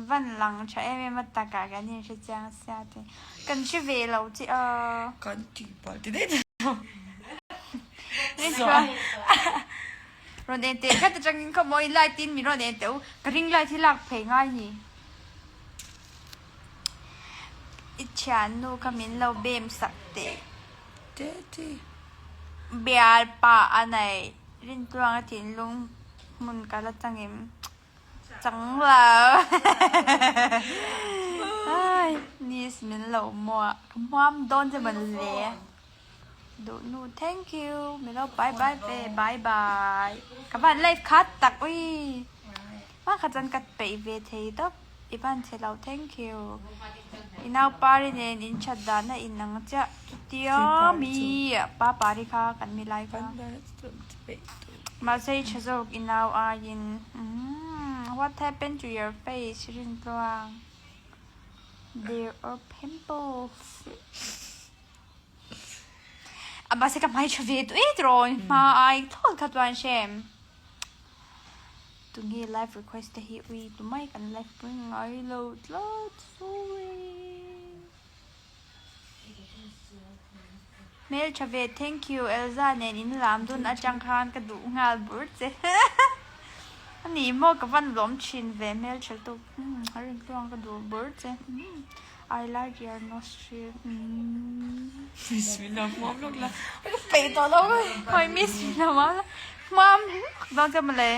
In van lang tha em em a takah kan inhre chiang sia te. Kan hre ve lo che a. Kan ti palh ti daih daih. Rawn en teh khat atangin khaw maw in light in min rawn en teh u. Ka ring light hi lak phei ngai ni. I thiannu kha min lo bem sak teh. Bial pa a nei. Rintluanga thinlung hmun ka la changem. Chang lo. Ai miss min lo muah ka hmuam dawn che mawn le. Duh nu thank you min lo bye bye ve bye bye. Ka van live khat tak ui. Hma kha chuan ka peih ve thei tawp i van chhe lo thank you. I nau pari nen in that dan a in ang chiah chutia mi pa pari kha kan mi lai kha. Mahse i tha zawk i nau aiin umm what happened to your face Rintluang there are pimples a mahse ka hmai tha ve tawh e tiraw hma ai thlawt kha chuan hrem tunge live request te hi ui tumai kan live pui ngai lo tlat sorry. Hmeltha ve thank you Elza nen in lam dun atang khan ka duh nghal bur che ani maw ka van lawm thin ve hmeltha lutuk a rin tluang ka duh bur che I like your nostril Miss min lo hmuam lawk la ka peih tawh lo hawi miss min lo hmuam la hmuam lawk dawn che mawle.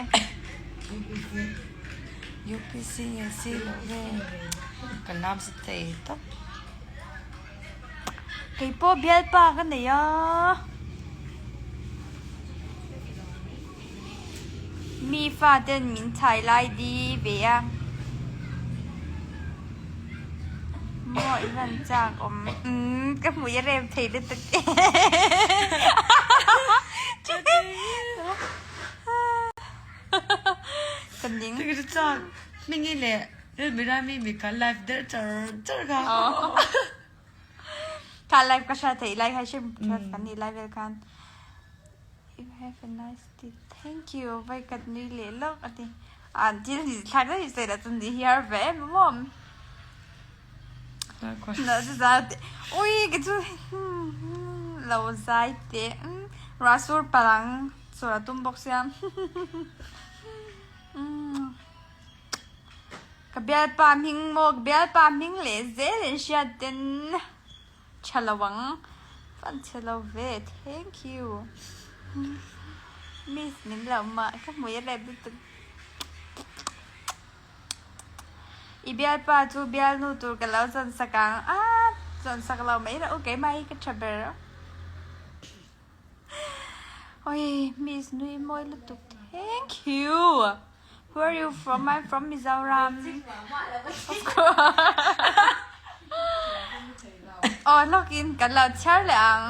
UPC nge si lo ve ka lam sa thei tawp. Kei pawh bialpa ka nei a. Mi fa ten min chhai lai di ve a. Maw i van chak awm. Umm ka hmuh i rem thei lutuk e. Ka ning. Chuan hmingi leh Rilmirami mi kha live der char char kha. Kha live ka hria theih lai kha hrim hriat kan nih lai vel khan. You have a nice day. Thank you. Vai kat nui leh lawk a ti. Ah thil ni thlak daih sawi lah chuan ni hi har ve em maw. Na chu zai teh. Ui ka chu lo zai teh. Rasur palang chawr a tum bawk sia. Ka bialpa hming maw ka bialpa hming leh zel in hriat ten tha lo ang fan chhe lo ve thank you miss min lo mah ka hmui a rep lutuk i bialpa chu bialnu tur ka lo zawn sak ang a zawn sak lo mai rawh u keimah hi ka tha ber Oi miss nui mawi lutuk thank you where are you from I'm from Mizoram of course aw lawkin kan lo chhiar leh ang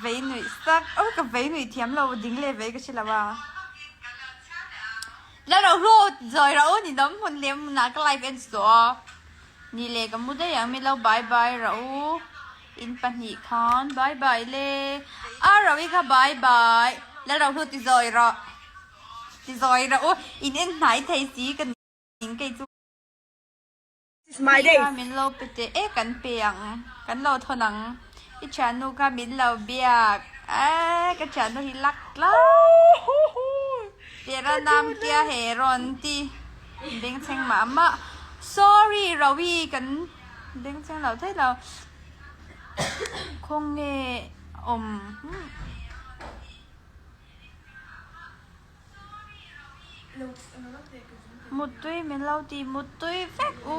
vei nuih sak aw ka vei nuih thiam lo ding leh vei ka hre lo a. La ro hlawt zawi ro ni dawm hmun leh hmunah ka live en suh a. Ni leh ka mu daih ang milo bye bye ro in pahnih khan bye bye le a ro i kha bye bye la ro hlut ti zawi rawh ti zawi ro in en hnai thei si ka ning kei chu. Kha min lo pe teh e kan pe ang kan lo thawn ang i thiannu kha min lo biak e ka thiannu hi lak tlat tera nam kia he rawn ti bengchheng mah mah sorry Rawi kan bengchheng lo thei lo khawnge awm. Muttui min lo ti muttui vek u.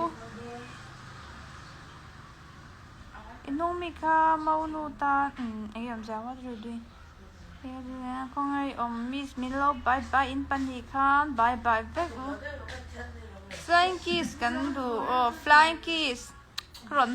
I hnung mi kha Monu tan umm eng awm zia what you doing khawngaih awm miss min lo bye bye in pahnih khan bye bye vek u. Flying kiss kan duh aw flying kiss ka rawn.